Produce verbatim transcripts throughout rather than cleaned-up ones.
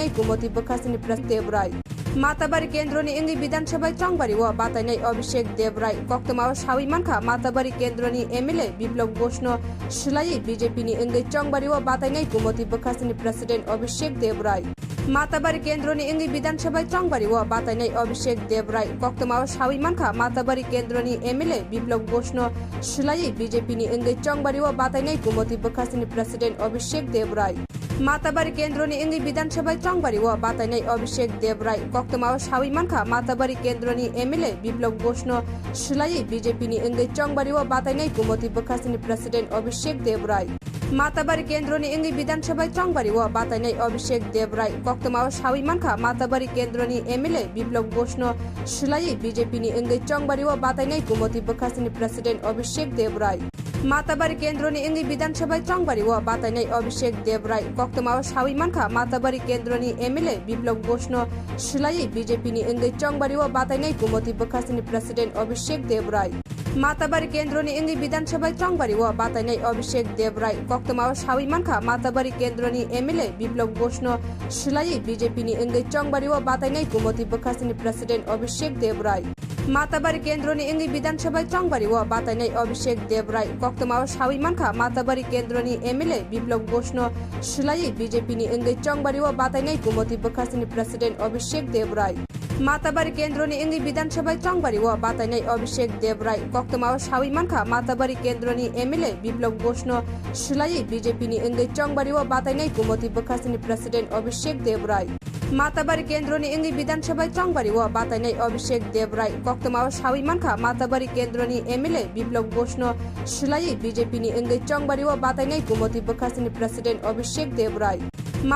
Kumoti bwkhasini President Debrai. Matabari kendroni wngwi Bidhan Sabha chongbario batainai Abhishek Debrai. Koktwmao sawi mankha Matabari kendroni M L A Biplab Ghoshno swlaiwi B J P ni wngwi chongbario batainai Kumoti bwkhasini President Abhishek Debrai. Matabari kendroni wngwi Bidhan Sabha chongbario batainai Abhishek Debrai. Koktwmao sawi mankha Matabari kendroni M L A Biplab Ghoshno swlaiwi B J P ni wngwi chongbario batainai Kumoti bwkhasini President Abhishek Debrai. Matabari kendroni wngwi Bidhan Sabha chongbario batainai Abhishek Debrai. Koktwmao sawi mankha Matabari kendroni M L A Biplab Ghoshno swlaiwi B J P ni wngwi chongbario batainai Kumoti bwkhasini President Abhishek Debrai. Matabari kendroni wngwi Bidhan Sabha chongbario batainai Abhishek Debrai. Koktwmao sawi mankha Matabari kendroni M L A Biplab Ghoshno swlaiwi B J P ni wngwi chongbario batainai Kumoti bwkhasini President Abhishek Debrai. Matabari kendroni wngwi Bidhan Sabha chongbario batainai Abhishek Debrai. Koktwmao sawi mankha Matabari kendroni M L A Biplab Ghoshno swlaiwi B J P ni wngwi chongbario batainai Kumoti bwkhasini President Abhishek Debrai. Matabari kendroni wngwi Bidhan Sabha chongbario batainai Abhishek Debrai. Koktwmao sawi mankha Matabari kendroni M L A Biplab Ghoshno swlaiwi B J P ni wngwi chongbario batainai Kumoti bwkhasini President Abhishek Debrai. Matabari kendroni wngwi Bidhan Sabha chongbario batainai Abhishek Debrai. Koktwmao sawi mankha Matabari kendroni M L A Biplab Ghoshno swlaiwi B J P ni wngwi chongbario batainai Kumoti bwkhasini President Abhishek Debrai. Matabari kendroni wngwi Bidhan Sabha chongbario batainai Abhishek Debrai. Koktwmao sawi mankha Matabari kendroni M L A Biplab Ghoshno swlaiwi B J P ni wngwi chongbario batainai Kumoti bwkhasini President Abhishek Debrai. Matabari kendroni wngwi Bidhan Sabha chongbario batainai Abhishek Debrai. Koktwmao sawi mankha Matabari kendroni M L A Biplab Ghoshno swlaiwi B J P ni wngwi chongbario batainai Kumoti bwkhasini President Abhishek Debrai.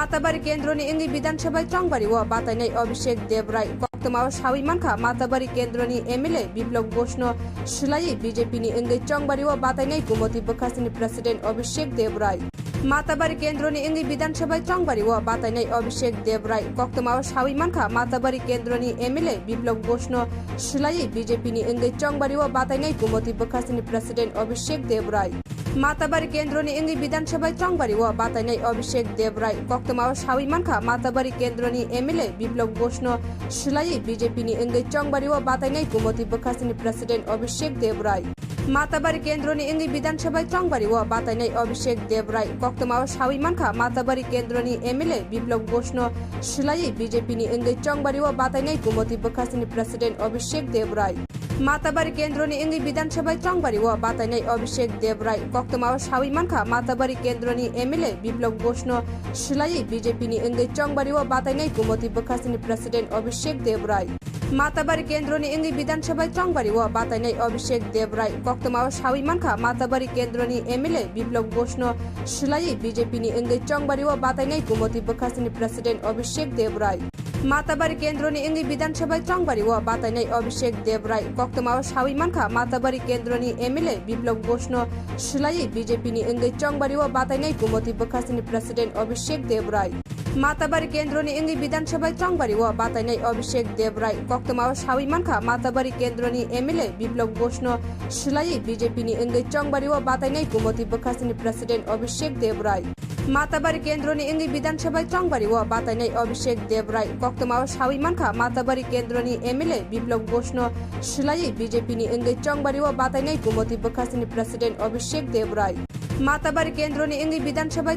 Matabari kendroni wngwi Bidhan Sabha chongbario batainai Abhishek Debrai. Koktwmao sawi mankha Matabari kendroni M L A Biplab Ghoshno swlaiwi B J P ni wngwi chongbario batainai Kumoti bwkhasini President Abhishek Debrai. Matabari kendroni wngwi Bidhan Sabha chongbario batainai Abhishek Debrai. Koktwmao sawi mankha Matabari kendroni M L A Biplab Ghoshno swlaiwi B J P ni wngwi chongbario batainai Kumoti bwkhasini President Abhishek Debrai. Matabari kendroni wngwi Bidhan Sabha chongbario batainai Abhishek Debrai. Koktwmao sawi mankha Matabari kendroni M L A Biplab Ghoshno swlaiwi B J P ni wngwi chongbario batainai Kumoti bwkhasini President Abhishek Debrai. Matabari kendroni wngwi Bidhan Sabha chongbario batainai Abhishek Debrai. Koktwmao sawi mankha Matabari kendroni M L A Biplab Ghoshno swlaiwi B J P ni wngwi chongbario batainai Kumoti bwkhasini President Abhishek Debrai. Matabari kendroni wngwi Bidhan Sabha chongbario batainai Abhishek Debrai. Koktwmao sawi mankha Matabari kendroni M L A Biplab Ghoshno swlaiwi B J P ni wngwi chongbario batainai Kumoti bwkhasini President Abhishek Debrai. Matabari kendroni wngwi Bidhan Sabha chongbario batainai Abhishek Debrai. Koktwmao sawi mankha Matabari kendroni M L A Biplab Ghoshno swlaiwi B J P ni wngwi chongbario batainai Kumoti bwkhasini President Abhishek Debrai. Matabari kendroni wngwi Bidhan Sabha chongbario batainai Abhishek Debrai. Koktwmao sawi mankha Matabari kendroni M L A Biplab Ghoshno swlaiwi B J P ni wngwi chongbario batainai Kumoti bwkhasini President Abhishek Debrai. Matabari kendroni wngwi Bidhan Sabha chongbario batainai Abhishek Debrai. Koktwmao sawi mankha Matabari kendroni M L A Biplab Ghoshno swlaiwi B J P ni wngwi chongbario batainai Kumoti bwkhasini President Abhishek Debrai. Matabari kendroni wngwi Bidhan Sabha chongbario batainai Abhishek Debrai. Koktwmao sawi mankha Matabari kendroni M L A Biplab Ghoshno swlaiwi B J P ni wngwi chongbario batainai Kumoti bwkhasini President Abhishek Debrai. Matabari kendroni wngwi Bidhan Sabha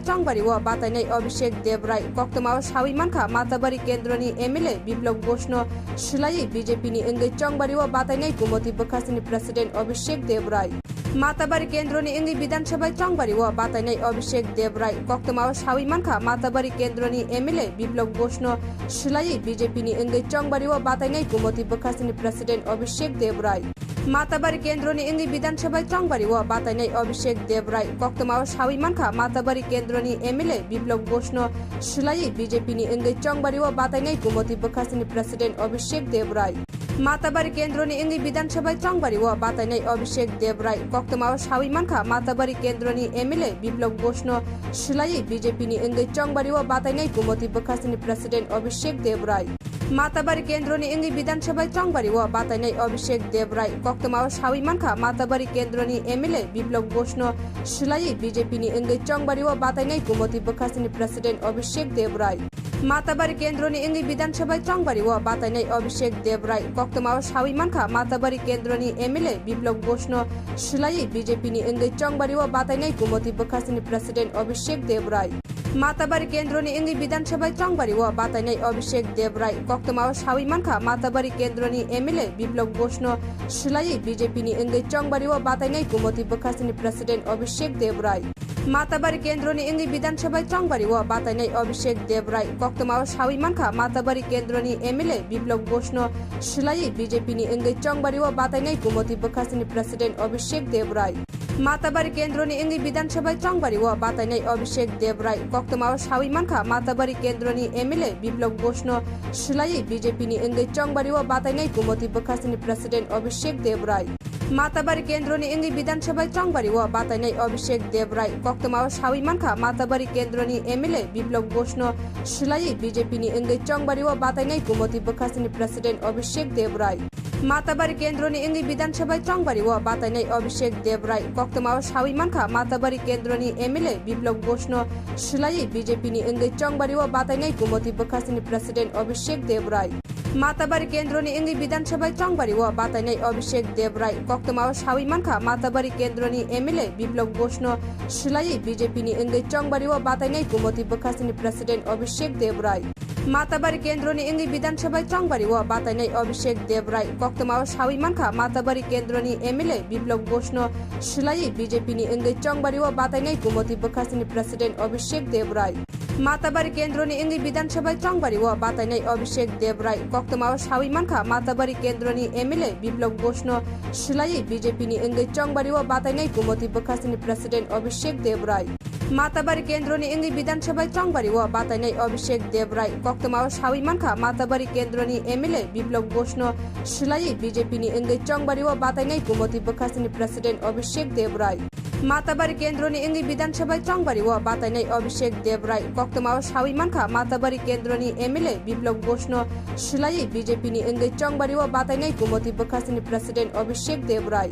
chongbario batainai Abhishek Debrai. Koktwmao sawi mankha Matabari kendroni M L A Biplab Ghoshno swlaiwi B J P ni wngwi chongbario batainai Kumoti bwkhasini President Abhishek Debrai. Matabari kendroni wngwi Bidhan Sabha chongbario batainai Abhishek Debrai. Koktwmao sawi mankha Matabari kendroni M L A Biplab Ghoshno swlaiwi B J P ni wngwi chongbario batainai Kumoti bwkhasini President Abhishek Debrai. Matabari kendroni wngwi Bidhan Sabha chongbario batainai Abhishek Debrai. Koktwmao sawi mankha Matabari kendroni M L A Biplab Ghoshno swlaiwi B J P ni wngwi chongbario batainai Kumoti bwkhasini President Abhishek Debrai. Matabari kendroni wngwi Bidhan Sabha chongbario batainai Abhishek Debrai. Koktwmao sawi mankha Matabari kendroni M L A Biplab Ghoshno swlaiwi B J P ni wngwi chongbario batainai Kumoti bwkhasini President Abhishek Debrai. Matabari kendroni wngwi Bidhan Sabha chongbario batainai Abhishek Debrai. Koktwmao sawi mankha Matabari kendroni M L A Biplab Ghoshno swlaiwi B J P ni wngwi chongbario batainai Kumoti bwkhasini President Abhishek Debrai. Matabari Kendroni wngwi Bidhan Sabha Chongbario batainai Abhishek Debrai. Koktwmao sawi mankha, Matabari Kendroni M L A Biplab Ghoshno swlaiwi B J P ni wngwi Chongbario batainai Gumoti bwkhasini President Abhishek Debrai. Matabari Kendroni wngwi Bidhan Sabha Chongbario batainai Abhishek Debrai. Koktwmao sawi mankha, Matabari Kendroni M L A Biplab Ghoshno swlaiwi B J P ni wngwi Chongbario batainai Gumoti bwkhasini President Abhishek Debrai. Matabari Kendroni wngwi Bidhan Sabha Chongbario batainai Abhishek Debrai. Koktwmao sawi mankha, Matabari Kendroni M L A Biplab Ghoshno swlaiwi B J P ni wngwi Chongbario batainai Gumoti bwkhasini President Abhishek Debrai. Matabari Kendroni wngwi Bidhan Sabha Chongbario batainai Abhishek Debrai. Koktwmao sawi mankha, Matabari Kendroni M L A Biplab Ghoshno swlaiwi B J P ni wngwi Chongbario batainai Gumoti bwkhasini President Abhishek Debrai. Matabari Kendroni wngwi Bidhan Sabha Chongbario batainai Abhishek Debrai. Koktwmao sawi mankha, Matabari Kendroni M L A Biplab Ghoshno swlaiwi B J P ni wngwi Chongbario batainai Gumoti bwkhasini President Abhishek Debrai. Matabari Kendroni wngwi Bidhan Sabha Chongbario batainai Abhishek Debrai. Koktwmao sawi mankha, Matabari Kendroni M L A Biplab Ghoshno swlaiwi B J P ni wngwi Chongbario batainai Gumoti bwkhasini President Abhishek Debrai. Matabari Kendroni wngwi Bidhan Sabha Chongbario batainai Abhishek Debrai. Koktwmao sawi mankha, Matabari Kendroni M L A Biplab Ghoshno swlaiwi B J P ni wngwi Chongbario batainai Gumoti bwkhasini President Abhishek Debrai. Matabari Kendroni wngwi Bidhan Sabha Chongbario batainai Abhishek Debrai. Koktwmao sawi mankha, Matabari Kendroni M L A Biplab Ghoshno swlaiwi B J P ni wngwi Chongbario batainai Gumoti bwkhasini President Abhishek Debrai. Matabari Kendroni wngwi Bidhan Sabha Chongbario batainai Abhishek Debrai. Koktwmao sawi mankha, Matabari Kendroni M L A Biplab Ghoshno swlaiwi B J P ni wngwi Chongbario batainai Gumoti bwkhasini President Abhishek Debrai. Matabari Kendroni wngwi Bidhan Sabha Chongbario batainai Abhishek Debrai. Koktwmao sawi mankha, Matabari Kendroni M L A Biplab Ghoshno swlaiwi B J P ni wngwi Chongbario batainai Gumoti bwkhasini President Abhishek Debrai. Matabari Kendroni wngwi Bidhan Sabha Chongbario batainai Abhishek Debrai. Koktwmao sawi mankha, Matabari Kendroni M L A Biplab Ghoshno swlaiwi B J P ni wngwi Chongbario batainai Gumoti bwkhasini President Abhishek Debrai. Matabari Kendroni wngwi Bidhan Sabha Chongbario batainai Abhishek Debrai. Koktwmao sawi mankha, Matabari Kendroni M L A Biplab Ghoshno swlaiwi B J P ni wngwi Chongbario batainai Gumoti bwkhasini President Abhishek Debrai.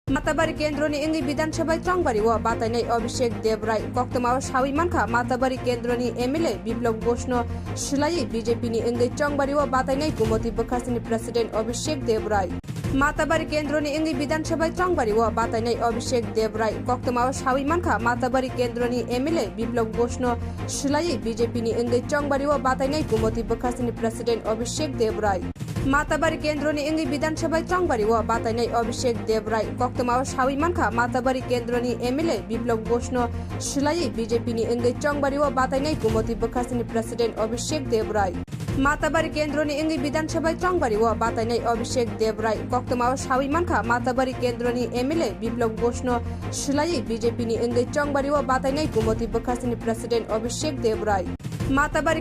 Matabari Kendroni wngwi Bidhan Sabha Chongbario batainai Abhishek Debrai. Koktwmao sawi mankha, Matabari Kendroni M L A Biplab Ghoshno swlaiwi B J P ni wngwi Chongbario batainai Gumoti bwkhasini President Abhishek Debrai. Matabari Kendroni wngwi Bidhan Sabha Chongbario batainai Abhishek Debrai. Koktwmao sawi mankha, Matabari Kendroni M L A Biplab Ghoshno swlaiwi B J P ni wngwi Chongbario batainai Gumoti bwkhasini President Abhishek Debrai. Matabari Kendroni wngwi Bidhan Sabha Chongbario batainai Abhishek Debrai. Koktwmao sawi mankha, Matabari Kendroni M L A Biplab Ghoshno swlaiwi B J P ni wngwi Chongbario batainai Gumoti bwkhasini President Abhishek Debrai. Matabari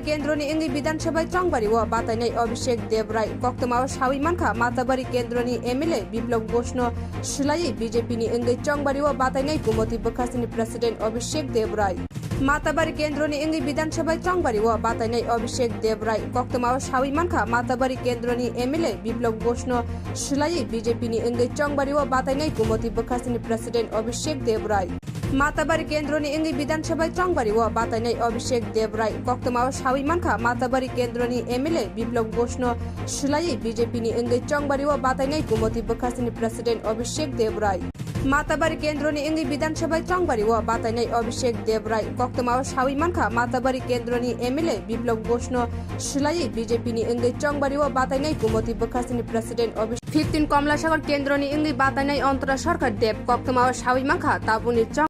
Kendroni wngwi Bidhan Sabha Chongbario batainai Abhishek Debrai. Koktwmao sawi mankha, Matabari Kendroni M L A Biplab Ghoshno swlaiwi B J P ni wngwi Chongbario batainai Gumoti bwkhasini President Abhishek Debrai. Matabari Kendroni wngwi Bidhan Sabha Chongbario batainai Abhishek Debrai. Koktwmao sawi mankha, Matabari Kendroni M L A Biplab Ghoshno swlaiwi B J P ni wngwi Chongbario batainai Gumoti bwkhasini President Abhishek Debrai. Matabari Kendroni wngwi Bidhan Sabha Chongbario batainai Abhishek Debrai. Koktwmao sawi mankha, Matabari Kendroni M L A Biplab Ghoshno swlaiwi B J P ni wngwi Chongbario batainai Gumoti bwkhasini President Abhishek Debrai. Matabari Kendroni wngwi Bidhan Sabha Chongbario batainai Abhishek Debrai. Koktwmao sawi mankha, Matabari Kendroni M L A Biplab Ghoshno swlaiwi B J P ni wngwi Chongbario batainai Gumoti bwkhasini President Abhishek. Fifteen Komlasagar Kendroni wngwi batainai Antara Sarkar Deb. Koktwmao sawi mankha, tabukni Chongbario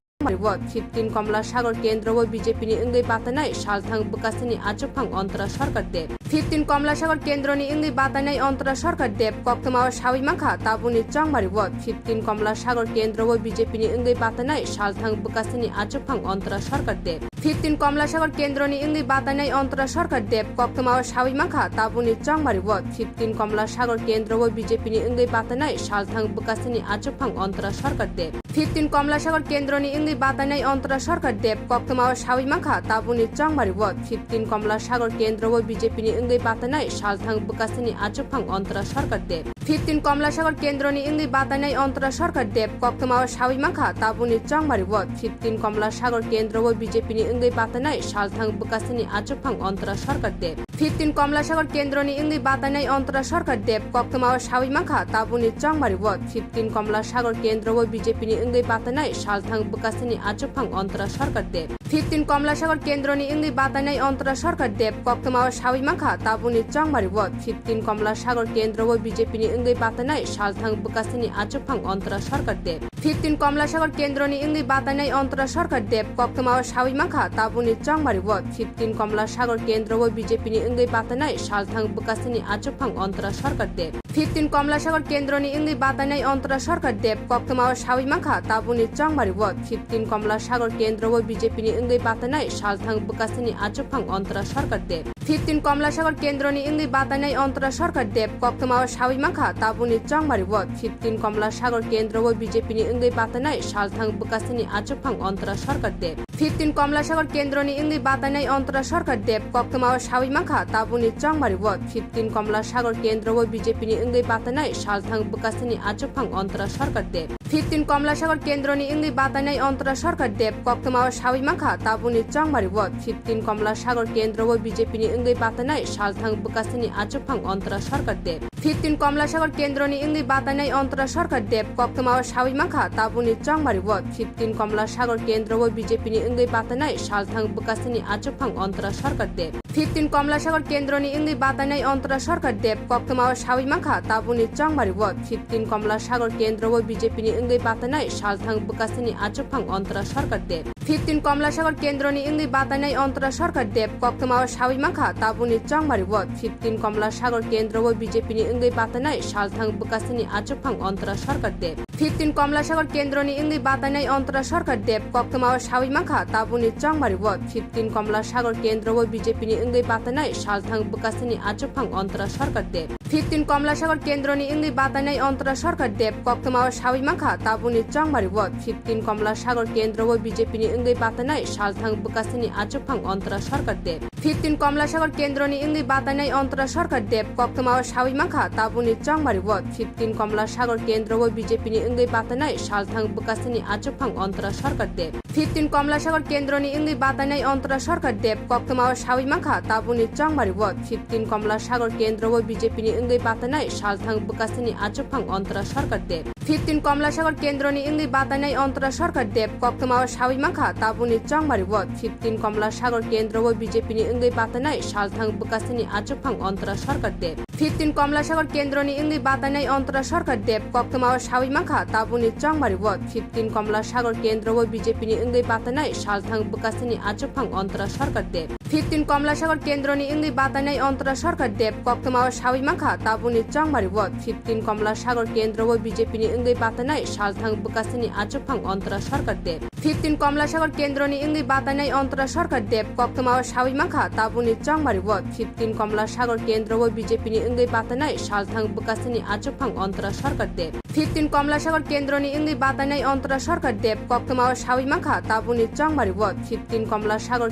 fifteen Komlasagar Kendro o B J P ni wngwi batainai salthang bwkhasini achukphang Antara Sarkar Deb. Fifteen Komlasagar Kendroni wngwi batainai Antara Sarkar Deb. Koktwmao sawi mankha, tabukni Chongbario fifteen Komlasagar Kendro o B J P ni wngwi batainai salthang bwkhasini achukphang Antara Sarkar Deb. Fifteen Komlasagar Kendroni wngwi batainai Antara Sarkar Deb. Koktwmao sawi mankha, tabukni Chongbario fifteen Komlasagar Kendro o B J P ni wngwi batainai salthang bwkhasini achukphang Antara Sarkar Deb. Fifteen Komlasagar Kendroni wngwi batainai Antara Sarkar Deb. Koktwmao sawi mankha, tabukni Chongbario fifteen Komlasagar Kendro o B J P ni wngwi batainai salthang bwkhasini achukphang Antara Sarkar Deb. Fifteen Komla Sagar kendroni wngwi batainai Antara Sarkar Deb koktwmao sawi mankha tabukni chongmario. Fifteen Komla Sagar kendro o B J P ni wngwi batainai salthang bwkasini achukphang Antara Sarkar Deb. Fifteen Komla Sagar kendroni wngwi batainai Antara Sarkar Deb koktwmao sawi mankha tabukni chongmario. Fifteen Komla Sagar kendro o B J P ni wngwi batainai salthang bwkasini achukphang Antara Sarkar Deb. Fifteen Komla Sagar kendroni wngwi batainai Antara Sarkar Deb koktwmao sawi mankha tabukni chongmario. Fifteen Komla Sagar kendro o B J P ni wngwi batainai salthang bwkasini achukphang Antara Sarkar Deb. Fifteen Komla Sagar kendroni wngwi batainai Antara Sarkar Deb koktwmao sawi mankha tabukni chongmario. Fifteen Komla Sagar kendro o B J P ni wngwi batainai salthang bwkasini achukphang Antara Sarkar Deb. Fifteen Komla Sagar kendroni wngwi batainai Antara Sarkar Deb koktwmao sawi mankha tabukni chongmario. Fifteen Komla Sagar kendro o B J P ni wngwi batainai salthang bwkasini achukphang Antara Sarkar Deb. Fifteen Komla Sagar kendroni wngwi batainai Antara Sarkar Deb koktwmao sawi mankha tabukni chongmario. Fifteen Komla Sagar kendro o B J P ni wngwi batainai salthang bwkasini achukphang Antara Sarkar Deb. Fifteen Komla Sagar kendroni wngwi batainai Antara Sarkar Deb koktwmao sawi mankha tabukni chongmario. Fifteen Komla Sagar kendro o B J P ni wngwi batainai salthang bwkasini achukphang Antara Sarkar Deb. Fifteen Komla Sagar kendroni wngwi batainai Antara Sarkar Deb koktwmao sawi mankha tabukni chongmario. Fifteen Komla Sagar kendro o B J P ni wngwi batainai salthang bwkasini achukphang Antara Sarkar Deb. Fifteen Komla Sagar kendroni wngwi batainai Antara Sarkar Deb koktwmao sawi mankha tabukni chongmario. Fifteen Komla Sagar kendro o B J P ni wngwi batainai salthang bwkasini achukphang Antara Sarkar Deb. Fifteen Komla Sagar kendroni wngwi batainai Antara Sarkar Deb koktwmao sawi mankha tabukni chongmario. Fifteen Komla Sagar kendro o B J P ni wngwi batainai salthang bwkasini achukphang Antara Sarkar Deb. Fifteen Komla Sagar kendroni wngwi batainai Antara Sarkar Deb koktwmao sawi mankha tabukni chongmario. Fifteen Komla Sagar kendro o B J P ni wngwi batainai salthang bwkasini achukphang Antara Sarkar Deb. Fifteen Komla Sagar kendroni wngwi batainai Antara Sarkar Deb koktwmao sawi mankha tabukni chongmario. Fifteen Komla Sagar kendro o B J P ni wngwi batainai salthang bwkasini achukphang Antara Sarkar Deb. Fifteen Komla Sagar kendroni wngwi batainai Antara Sarkar Deb koktwmao sawi mankha tabukni chongmario. Fifteen Komla Sagar kendro o B J P ni wngwi batainai salthang bwkasini achukphang Antara Sarkar Deb. Fifteen Komla Sagar kendroni wngwi batainai Antara Sarkar Deb koktwmao sawi mankha tabukni chongmario. Fifteen Komla Sagar kendro o B J P ni wngwi batainai salthang bwkasini achukphang Antara Sarkar Deb. Fifteen Komla Sagar kendroni wngwi batainai Antara Sarkar Deb koktwmao sawi mankha tabukni chongmario. Fifteen Komla Sagar kendro o B J P ni wngwi batainai salthang bwkasini achukphang Antara Sarkar Deb. Fifteen Komla Sagar kendroni wngwi batainai Antara Sarkar Deb koktwmao sawi mankha tabukni chongmario. Fifteen Komla Sagar kendro o B J P ni wngwi batainai salthang bwkasini achukphang Antara Sarkar Deb. Fifteen Komla Sagar kendroni wngwi batainai Antara Sarkar Deb koktwmao sawi mankha tabukni chongmario. Fifteen Komla Sagar kendro o B J P ni wngwi batainai salthang bwkasini achukphang Antara Sarkar Deb. Fifteen Komla Sagar kendroni wngwi batainai Antara Sarkar Deb koktwmao sawi mankha tabukni chongmario. Fifteen Komla Sagar kendro o B J P ni wngwi batainai salthang bwkasini achukphang Antara Sarkar Deb. Fifteen Komla Sagar kendroni wngwi batainai Antara Sarkar Deb koktwmao sawi mankha tabukni chongmario. Fifteen Komla Sagar kendro o B J P ni wngwi batainai salthang bwkasini achukphang Antara Sarkar Deb. Fifteen Komla Sagar kendroni wngwi batainai Antara Sarkar Deb koktwmao sawi mankha tabukni chongmario. Fifteen Komla Sagar kendro o B J P ni wngwi batainai salthang bwkasini achukphang Antara Sarkar Deb. Fifteen Komla Sagar kendroni wngwi batainai Antara Sarkar Deb koktwmao sawi mankha tabukni chongmario. Fifteen Komla Sagar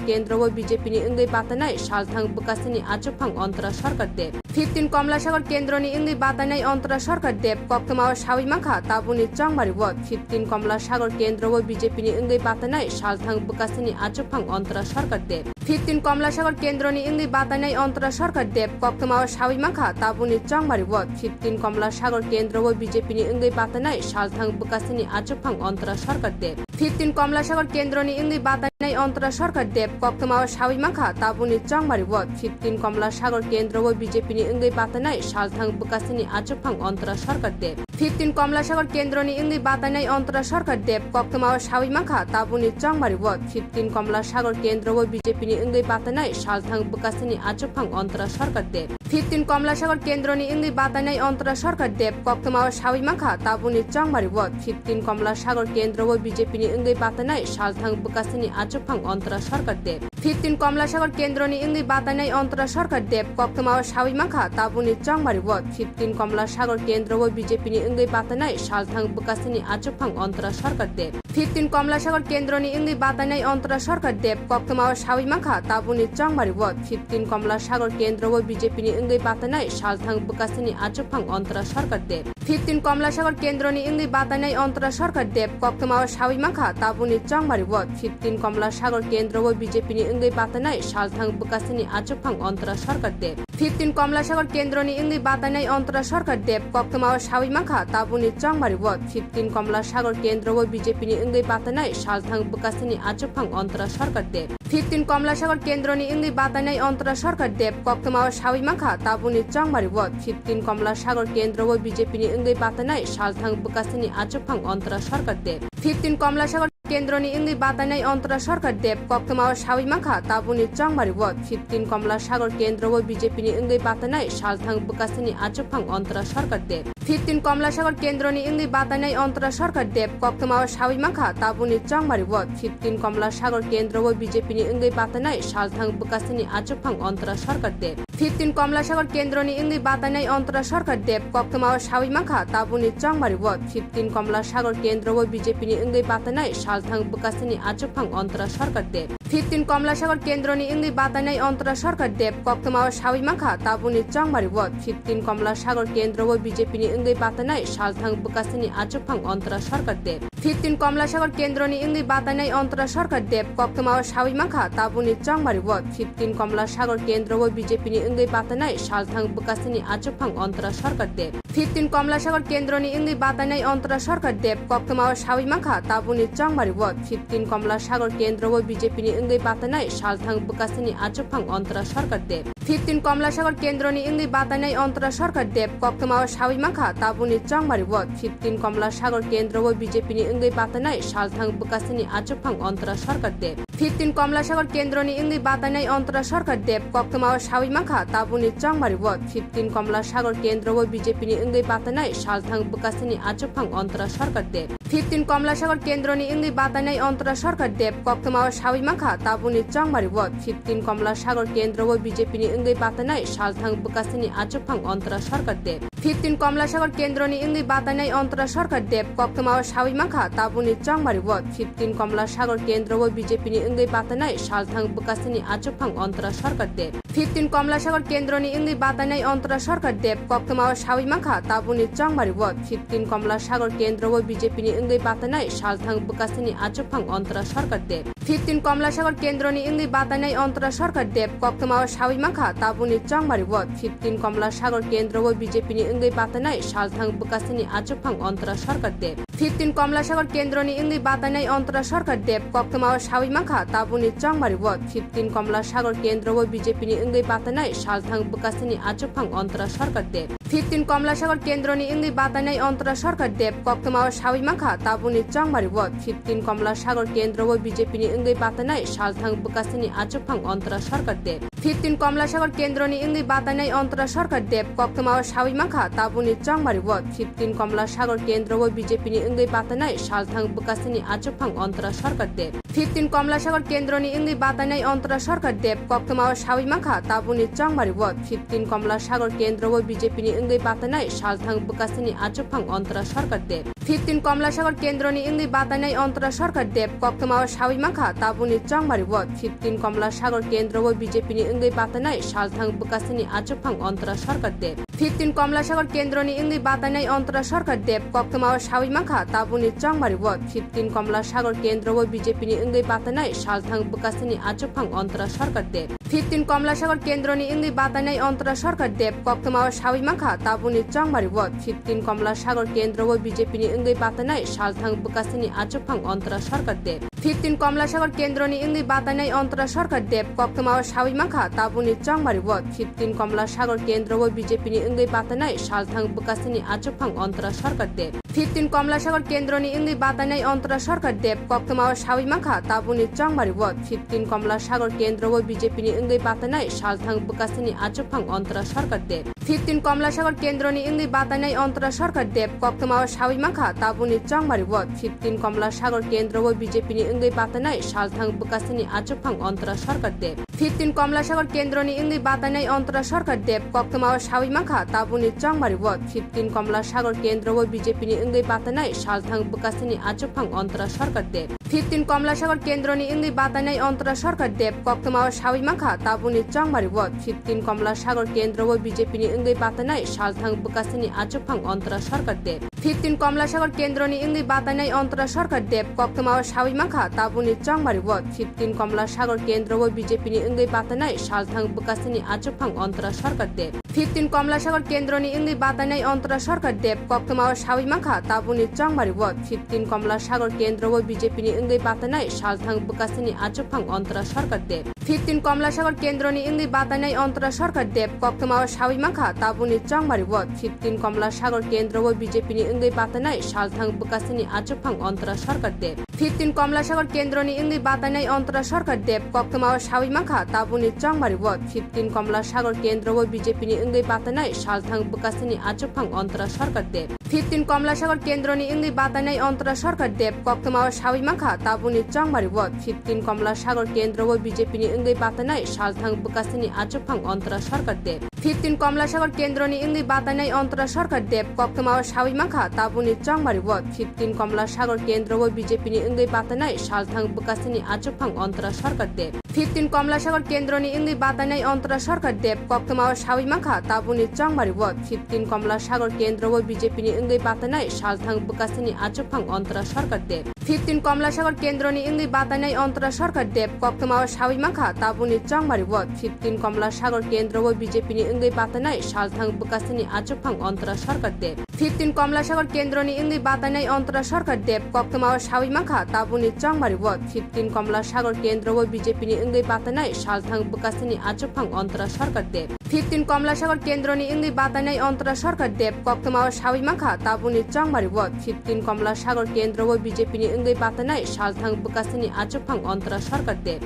kendro o B J P ni wngwi batainai salthang bwkasini achukphang Antara Sarkar Deb. Fifteen Komla Sagar kendroni wngwi batainai Antara Sarkar Deb koktwmao sawi mankha tabukni chongmario. Fifteen Komla Sagar kendro o B J P ni wngwi batainai salthang bwkasini achukphang Antara Sarkar Deb. Fifteen Komla Sagar kendroni wngwi batainai Antara Sarkar Deb koktwmao sawi mankha tabukni chongmario. Fifteen Komla Sagar kendro o B J P ni wngwi batainai salthang bwkasini achukphang Antara Sarkar Deb. Fifteen Komla Sagar kendroni wngwi batainai Antara Sarkar Deb koktwmao sawi mankha tabukni chongmario. Fifteen Komla Sagar kendro o B J P ni wngwi batainai salthang bwkasini achukphang Antara Sarkar Deb. Fifteen Komla Sagar kendroni wngwi batainai Antara Sarkar Deb koktwmao sawi mankha tabukni chongmario. Fifteen Komla Sagar kendro o B J P ni wngwi batainai salthang bwkasini achukphang Antara Sarkar Deb. Fifteen Komlasagor kendroni wngwi batainai Antara Sarkar Deb koktwmao sawi mankha tabukni chongbario. Fifteen Komlasagor kendro o B J P ni wngwi batainai salthang bwkasini achukphang Antara Sarkar Deb. Fifteen Komlasagor kendroni wngwi batainai Antara Sarkar Deb koktwmao sawi mankha tabukni chongbario. Fifteen Komlasagor kendro o B J P ni wngwi batainai salthang bwkasini achukphang Antara Sarkar Deb. Fifteen Komlasagor kendroni wngwi batainai Antara Sarkar Deb koktwmao sawi mankha tabukni chongbario. Fifteen Komlasagor kendro o B J P ni wngwi batainai salthang bwkasini achukphang Antara Sarkar Deb. Fifteen Komlasagor kendroni wngwi batainai Antara Sarkar Deb koktwmao sawi mankha tabukni chongbario. Fifteen Komlasagor kendro o B J P ni wngwi batainai salthang bwkasini achukphang Antara Sarkar Deb. Fifteen Komlasagor kendroni wngwi batainai Antara Sarkar Deb koktwmao sawi mankha tabukni chongbario. Fifteen Komlasagor kendro o B J P ni wngwi batainai salthang bwkasini achukphang Antara Sarkar Deb. Fifteen Komlasagor kendroni wngwi batainai Antara Sarkar Deb koktwmao sawi mankha tabukni chongbario. Fifteen Komlasagor kendro o B J P ni wngwi batainai salthang bwkasini achukphang Antara Sarkar Deb. Fifteen Komlasagor kendroni wngwi batainai Antara Sarkar Deb koktwmao sawi mankha tabukni chongbario. Fifteen Komlasagor kendro o B J P ni wngwi batainai salthang bwkasini achukphang Antara Sarkar Deb. Fifteen Komlasagor kendroni wngwi batainai Antara Sarkar Deb koktwmao sawi mankha tabukni chongbario. Fifteen Komlasagor kendro o B J P ni wngwi batainai salthang bwkasini achukphang Antara Sarkar Deb. Fifteen Komlasagor kendroni wngwi batainai Antara Sarkar Deb koktwmao sawi mankha tabukni chongbario. Fifteen Komlasagor kendro o B J P ni wngwi batainai salthang bwkasini achukphang Antara Sarkar Deb. Fifteen Komlasagor kendroni wngwi batainai Antara Sarkar Deb koktwmao sawi mankha tabukni chongbario. Fifteen Komlasagor kendro o B J P ni wngwi batainai salthang bwkasini achukphang Antara Sarkar Deb. Fifteen Komlasagor kendroni wngwi batainai Antara Sarkar Deb koktwmao sawi mankha tabukni chongbario. Fifteen Komlasagor kendro o B J P ni wngwi batainai salthang bwkasini achukphang Antara Sarkar Deb. Fifteen Komlasagor kendroni wngwi batainai Antara Sarkar Deb koktwmao sawi mankha tabukni chongbario. Fifteen Komlasagor kendro o B J P ni wngwi batainai salthang bwkasini achukphang Antara Sarkar Deb. Fifteen Komlasagor kendroni wngwi batainai Antara Sarkar Deb koktwmao sawi mankha tabukni chongbario. Fifteen Komlasagor kendro o B J P ni wngwi batainai salthang bwkasini achukphang Antara Sarkar Deb. Fifteen Komlasagor kendroni wngwi batainai Antara Sarkar Deb koktwmao sawi mankha tabukni chongbario. Fifteen Komlasagor kendro o B J P ni wngwi batainai salthang bwkasini achukphang Antara Sarkar Deb. Fifteen Komlasagor kendroni wngwi batainai Antara Sarkar Deb koktwmao sawi mankha tabukni chongbario. Fifteen Komlasagor kendro o B J P ni wngwi batainai salthang bwkasini achukphang Antara Sarkar Deb. Fifteen Komlasagor kendroni wngwi batainai Antara Sarkar Deb koktwmao sawi mankha tabukni chongbario. Fifteen Komlasagor kendro o B J P ni wngwi batainai salthang bwkasini achukphang Antara Sarkar Deb. Fifteen Komlasagor kendroni wngwi batainai Antara Sarkar Deb koktwmao sawi mankha tabukni chongbario. Fifteen Komlasagor kendro o B J P ni wngwi batainai salthang bwkasini achukphang Antara Sarkar Deb. Fifteen Komlasagor kendroni wngwi batainai Antara Sarkar Deb koktwmao sawi mankha tabukni chongbario. Fifteen Komlasagor kendro o B J P ni wngwi batainai salthang bwkasini achukphang Antara Sarkar Deb. Fifteen Komlasagor kendroni wngwi batainai Antara Sarkar Deb koktwmao sawi mankha tabukni chongbario. Fifteen Komlasagor kendro o B J P ni wngwi batainai salthang bwkasini achukphang Antara Sarkar Deb. Fifteen Komlasagor kendroni wngwi batainai Antara Sarkar Deb koktwmao sawi mankha tabukni chongbario. Fifteen Komlasagor kendro o B J P ni wngwi batainai salthang bwkasini achukphang Antara Sarkar Deb. Fifteen Komlasagor kendroni wngwi batainai Antara Sarkar Deb koktwmao sawi mankha tabukni chongbario. Fifteen Komlasagor kendro o B J P ni wngwi batainai salthang bwkasini achukphang Antara Sarkar Deb. Fifteen Komlasagor kendroni wngwi batainai Antara Sarkar Deb koktwmao sawi mankha tabukni chongbario. Fifteen Komlasagor kendro o B J P ni wngwi batainai salthang bwkasini achukphang Antara Sarkar Deb. Fifteen Komlasagor kendroni wngwi batainai Antara Sarkar Deb koktwmao sawi mankha tabukni chongbario. Fifteen Komlasagor kendro o B J P ni wngwi batainai salthang bwkasini achukphang Antara Sarkar Deb. Fifteen Komlasagor kendroni wngwi batainai Antara Sarkar Deb koktwmao sawi mankha tabukni chongbario. Fifteen Komlasagor kendro o B J P ni wngwi batainai salthang bwkasini achukphang Antara Sarkar Deb. Fifteen Komlasagor kendroni wngwi batainai Antara Sarkar Deb koktwmao sawi mankha tabukni chongbario. Fifteen Komlasagor kendro o B J P ni wngwi batainai salthang bwkasini achukphang Antara Sarkar Deb. Fifteen Komlasagor kendroni wngwi batainai Antara Sarkar Deb koktwmao sawi mankha tabukni chongbario. Fifteen Komlasagor kendro o B J P ni wngwi batainai salthang bwkasini achukphang Antara Sarkar Deb. Fifteen Komlasagor kendroni wngwi batainai Antara Sarkar Deb koktwmao sawi mankha tabukni chongbario. Fifteen Komlasagor kendro o B J P ni wngwi batainai salthang bwkasini achukphang Antara Sarkar Deb. Fifteen Komlasagor kendroni wngwi batainai Antara Sarkar Deb koktwmao sawi mankha tabukni chongbario. Fifteen Komlasagor kendro o B J P ni wngwi batainai salthang bwkasini achukphang Antara Sarkar Deb. Fifteen Komlasagor kendroni wngwi batainai Antara Sarkar Deb koktwmao sawi mankha tabukni chongbario. Fifteen Komlasagor kendro o B J P ni wngwi batainai salthang bwkasini achukphang Antara Sarkar Deb. Fifteen Komlasagor kendroni wngwi batainai Antara Sarkar Deb koktwmao sawi mankha tabukni chongbario. Fifteen Komlasagor kendro o B J P ni wngwi batainai salthang bwkasini achukphang Antara Sarkar Deb. Fifteen Komlasagor kendroni wngwi batainai Antara Sarkar Deb koktwmao sawi mankha tabukni chongbario. Fifteen Komlasagor kendro o B J P ni wngwi batainai salthang bwkasini achukphang Antara Sarkar Deb. Fifteen Komlasagor kendroni wngwi batainai Antara Sarkar Deb koktwmao sawi mankha tabukni chongbario. Fifteen Komlasagor kendro o B J P ni wngwi batainai salthang bwkasini achukphang Antara Sarkar Deb. Fifteen Komlasagor kendroni wngwi batainai Antara Sarkar Deb koktwmao sawi mankha tabukni chongbario. Fifteen Komlasagor kendro o B J P ni wngwi batainai salthang bwkasini achukphang Antara Sarkar Deb. Fifteen Komlasagor kendroni wngwi batainai Antara Sarkar Deb koktwmao sawi mankha tabukni chongbario. Fifteen Komlasagor kendro o B J P ni wngwi batainai salthang bwkasini achukphang Antara Sarkar Deb. Fifteen Komlasagor kendroni wngwi batainai Antara Sarkar Deb koktwmao sawi mankha tabukni chongbario. Fifteen Komlasagor kendro o B J P ni wngwi batainai salthang bwkasini achukphang Antara Sarkar Deb. Fifteen Komlasagor kendroni wngwi batainai Antara Sarkar Deb koktwmao sawi mankha tabukni chongbario. Fifteen Komlasagor kendro o B J P ni wngwi batainai salthang bwkasini achukphang Antara Sarkar Deb. Fifteen Komlasagor kendroni wngwi batainai Antara Sarkar Deb koktwmao sawi mankha tabukni chongbario. Fifteen Komlasagor kendro o B J P ni wngwi batainai salthang bwkasini achukphang Antara Sarkar Deb. Fifteen Komlasagor kendroni wngwi batainai Antara Sarkar Deb koktwmao sawi mankha tabukni chongbario. Fifteen Komlasagor kendro o B J P ni wngwi batainai salthang bwkasini achukphang Antara Sarkar Deb. Fifteen Komlasagor kendroni wngwi batainai Antara Sarkar Deb koktwmao sawi mankha tabukni chongbario. Fifteen Komlasagor kendro o B J P ni wngwi batainai salthang bwkasini achukphang Antara Sarkar Deb.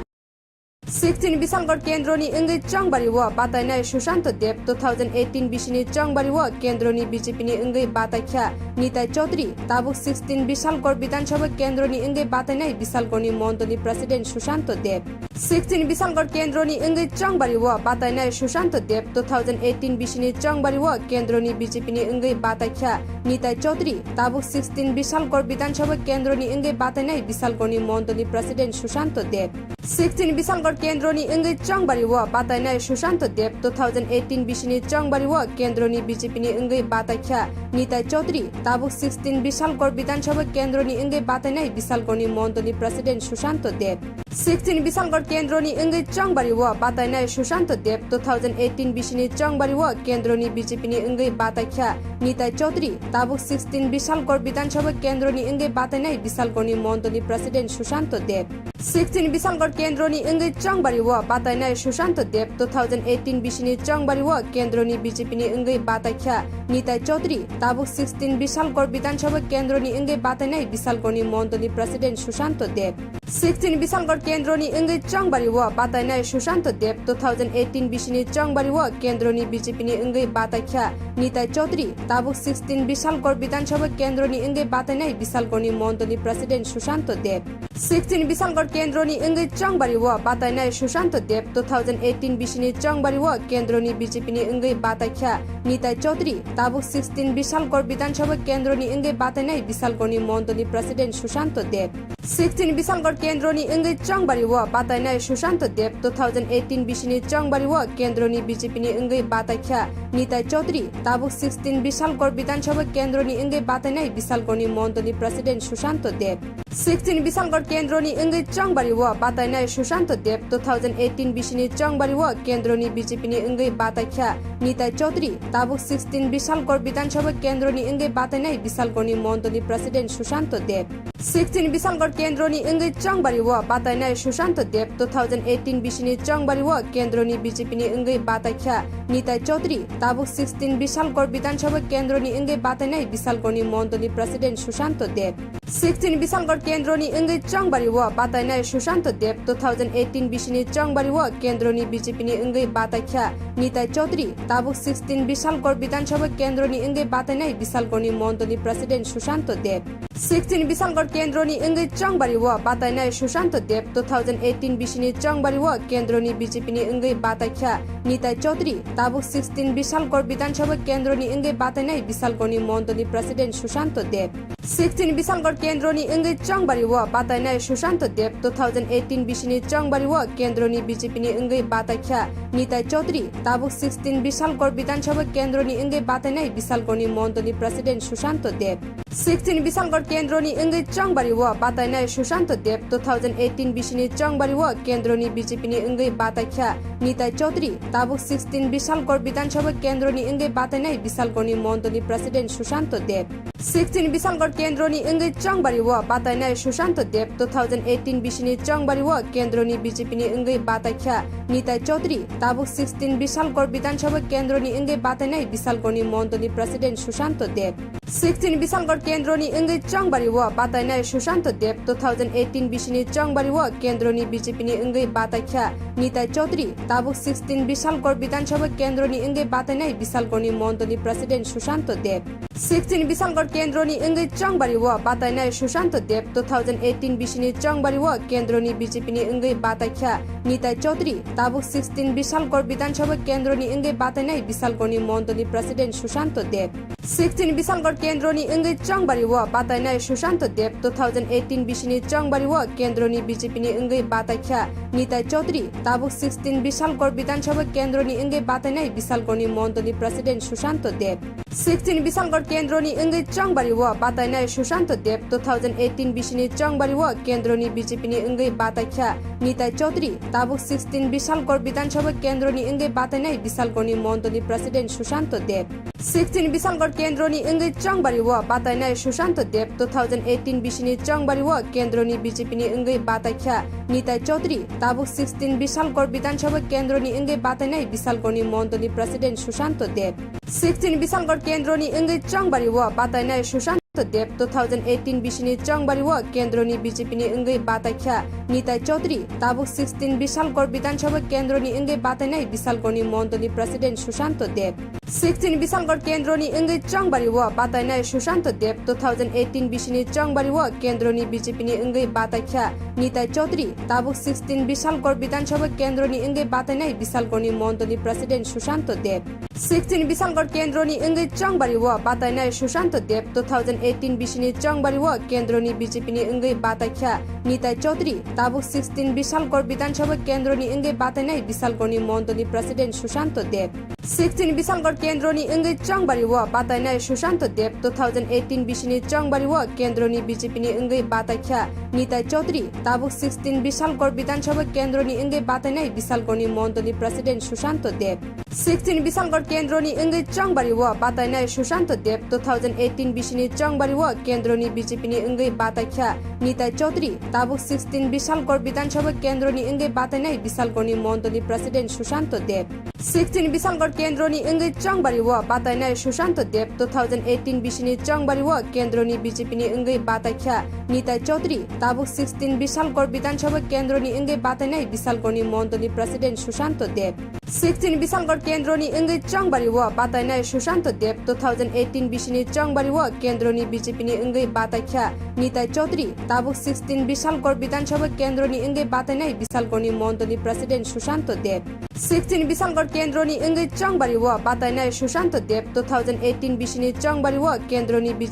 Sixteen Bisalgor kendroni wngwi chongbario batainai Sushanto Deb, two thousand eighteen bisini chongbario kendroni B J P ni wngwi bataikha Nitai Chaudhary, tabuk sixteen Bisalgor Bidhan Sabha kendroni wngwi batainai Bisalgorni mondolni president Sushanto Deb. Sixteen Bisalgor kendroni wngwi chongbario batainai Sushanto Deb, two thousand eighteen bisini chongbario kendroni B J P ni wngwi bataikha Nitai Chaudhary, tabuk sixteen Bisalgor Bidhan Sabha kendroni wngwi batainai Bisalgorni mondolni president Sushanto Deb. Sixteen Bisalgor kendroni wngwi chongbario batainai Sushanto Deb, two thousand eighteen bisini chongbario kendroni B J P ni wngwi bataikha Nitai Chaudhary, tabuk sixteen Bisalgor Bidhan Sabha kendroni wngwi batainai Bisalgorni mondolni president Sushanto Deb. Sixteen Bisalgor kendroni wngwi chongbario batainai Sushanto Deb, two thousand eighteen bisini chongbario kendroni B J P ni wngwi bataikha Nitai Chaudhary, tabuk sixteen Bisalgor Bidhan Sabha kendroni wngwi batainai Bisalgorni mondolni president Sushanto Deb. Sixteen Bisalgor kendroni wngwi chongbario batainai Sushanto Deb, two thousand eighteen bisini chongbario kendroni B J P ni wngwi bataikha Nitai Chaudhary, tabuk sixteen Bisalgor Bidhan Sabha kendroni wngwi batainai Bisalgorni mondolni president Sushanto Deb. Sixteen Bisalgor kendroni wngwi chongbario batainai Sushanto Deb, two thousand eighteen bisini chongbario kendroni B J P ni wngwi bataikha Nitai Chaudhary, tabuk sixteen Bisalgor Bidhan Sabha kendroni wngwi batainai Bisalgorni mondolni president Sushanto Deb. Sixteen Bisalgor kendroni wngwi chongbario batainai Sushanto Deb, two thousand eighteen bisini chongbario kendroni B J P ni wngwi bataikha Nitai Chaudhary, tabuk sixteen Bisalgor Bidhan Sabha kendroni wngwi batainai Bisalgorni mondolni president Sushanto Deb. Sixteen Bisalgor kendroni wngwi chongbario batainai Sushanto Deb, two thousand eighteen bisini chongbario kendroni B J P ni wngwi bataikha Nitai Chaudhary, tabuk sixteen Bisalgor Bidhan Sabha kendroni wngwi batainai Bisalgorni mondolni president Sushanto Deb. Sixteen Bisalgarh kendroni wngwi chongbario batainai Sushanto Deb, two thousand eighteen bisini chongbario kendroni B J P ni wngwi bataikha Nitai Chaudhary, tabuk sixteen Bisalgarh Bidhan Sabha kendroni wngwi batainai Bisalgarhni mondolni president Sushanto Deb. Sixteen Bisalgarh kendroni wngwi chongbario batainai Sushanto Deb, two thousand eighteen bisini chongbario kendroni B J P ni wngwi bataikha Nitai Chaudhary, tabuk sixteen Bisalgarh Bidhan Sabha kendroni wngwi batainai Bisalgarhni mondolni president Sushanto Deb. Sixteen Bisalgarh kendroni wngwi chongbario batainai Sushanto Deb, two thousand eighteen bisini chongbario kendroni B J P ni wngwi bataikha Nitai Chaudhary, tabuk sixteen Bisalgarh Bidhan Sabha kendroni wngwi batainai Bisalgarhni mondolni president Sushanto Deb. Sixteen Bisalgarh kendroni wngwi chongbario batainai Sushanto Deb, two thousand eighteen bisini chongbario kendroni B J P ni wngwi bataikha Nitai Chaudhary, tabuk sixteen Bisalgarh Bidhan Sabha kendroni wngwi batainai Bisalgarhni mondolni president Sushanto Deb. Sixteen Bisalgarh kendroni wngwi chongbario batainai Sushanto Deb, two thousand eighteen bisini chongbario kendroni B J P ni wngwi bataikha Nitai Chaudhary, tabuk sixteen Bisalgarh Bidhan Sabha kendroni wngwi batainai Bisalgarhni mondolni president Sushanto Deb. Sixteen Bisalgarh kendroni wngwi chongbario batainai Sushanto Deb, two thousand eighteen bisini chongbario kendroni B J P ni wngwi bataikha Nitai Chaudhary, tabuk sixteen Bisalgarh Bidhan Sabha kendroni wngwi batainai Bisalgarhni mondolni president Sushanto Deb. Sixteen Bisalgarh kendroni wngwi chongbario batainai Sushanto Deb, two thousand eighteen bisini chongbario kendroni B J P ni wngwi bataikha Nitai Chaudhary, tabuk sixteen Bisalgarh Bidhan Sabha kendroni wngwi batainai Bisalgarhni mondolni president Sushanto Deb. Sixteen Bisalgarh kendroni wngwi chongbario batainai Sushanto Deb, two thousand eighteen bisini chongbario kendroni B J P ni wngwi bataikha Nitai Chaudhary, tabuk sixteen Bisalgarh Bidhan Sabha kendroni wngwi batainai Bisalgarhni mondolni president Sushanto Deb. Sixteen Bisalgarh kendroni wngwi chongbario batainai Sushanto Deb, two thousand eighteen bisini chongbario kendroni B J P ni wngwi bataikha Nitai Chaudhary, tabuk sixteen Bisalgarh Bidhan Sabha kendroni wngwi batainai Bisalgarhni mondolni president Sushanto Deb. Sixteen Bisalgarh kendroni wngwi chongbario batainai Sushanto Deb, two thousand eighteen bisini chongbario kendroni B J P ni wngwi bataikha Nitai Chaudhary, tabuk sixteen Bisalgarh Bidhan Sabha kendroni wngwi batainai Bisalgarhni mondolni president Sushanto Deb. Sixteen Bisalgarh kendroni wngwi chongbario batainai Sushanto Deb, two thousand eighteen bisini chongbario kendroni B J P ni wngwi bataikha Nitai Chaudhary, tabuk sixteen Bisalgarh Bidhan Sabha kendroni wngwi batainai Bisalgarhni mondolni president Sushanto Deb. Sixteen Bisalgarh kendroni wngwi chongbario batainai Sushanto Deb, two thousand eighteen bisini chongbario kendroni B J P ni wngwi bataikha Nitai Chaudhary, tabuk sixteen Bisalgarh Bidhan Sabha kendroni wngwi batainai Bisalgarhni mondolni president Sushanto Deb. Sixteen Bisalgarh kendroni wngwi chongbario batainai Sushanto Deb, two thousand eighteen bisini chongbario kendroni B J P ni wngwi bataikha Nitai Chaudhary, tabuk sixteen Bisalgarh Bidhan Sabha kendroni wngwi batainai Bisalgarhni mondolni president Sushanto Deb. Sixteen Bisalgarh kendroni wngwi chongbario batainai Sushanto Deb, two thousand eighteen bisini chongbario kendroni B J P ni wngwi bataikha Nitai Chaudhary, tabuk sixteen Bisalgarh Bidhan Sabha kendroni wngwi batainai Bisalgarhni mondolni president Sushanto Deb. Sixteen Bisalgarh kendroni wngwi chongbario batainai Sushanto Deb, two thousand eighteen bisini chongbario kendroni B J P ni wngwi bataikha Nitai Chaudhary, tabuk sixteen Bisalgarh Bidhan Sabha kendroni wngwi batainai Bisalgarhni mondolni president Sushanto Deb. Sixteen Bisalgarh kendroni wngwi chongbario batainai Sushanto Deb, two thousand eighteen bisini chongbario kendroni B J P ni wngwi bataikha Nitai Chaudhary, tabuk sixteen Bisalgarh Bidhan Sabha kendroni wngwi batainai Bisalgarhni mondolni president Sushanto Deb. Sixteen Bisalgarh kendroni wngwi chongbario batainai Sushanto Deb, two thousand eighteen bisini chongbario kendroni B J P ni wngwi bataikha Nitai Chaudhary, tabuk sixteen Bisalgarh Bidhan Sabha kendroni wngwi batainai Bisalgarhni mondolni president Sushanto Deb. Sixteen Bisalgarh kendroni wngwi chongbario batainai Sushanto Deb, two thousand eighteen bisini chongbario kendroni B J P ni wngwi bataikha Nitai Chaudhary, tabuk sixteen Bisalgarh Bidhan Sabha kendroni wngwi batainai Bisalgarhni mondolni president Sushanto Deb. Sixteen Bisalgarh kendroni wngwi chongbario batainai Sushanto Deb, two thousand eighteen bisini chongbario kendroni B J P ni wngwi bataikha Nitai Chaudhary, tabuk sixteen Bisalgarh Bidhan Sabha kendroni wngwi batainai Bisalgarhni mondolni president Sushanto Deb. Sixteen Bisalgarh kendroni wngwi chongbario batainai Sushanto Deb, two thousand eighteen bisini chongbario kendroni B J P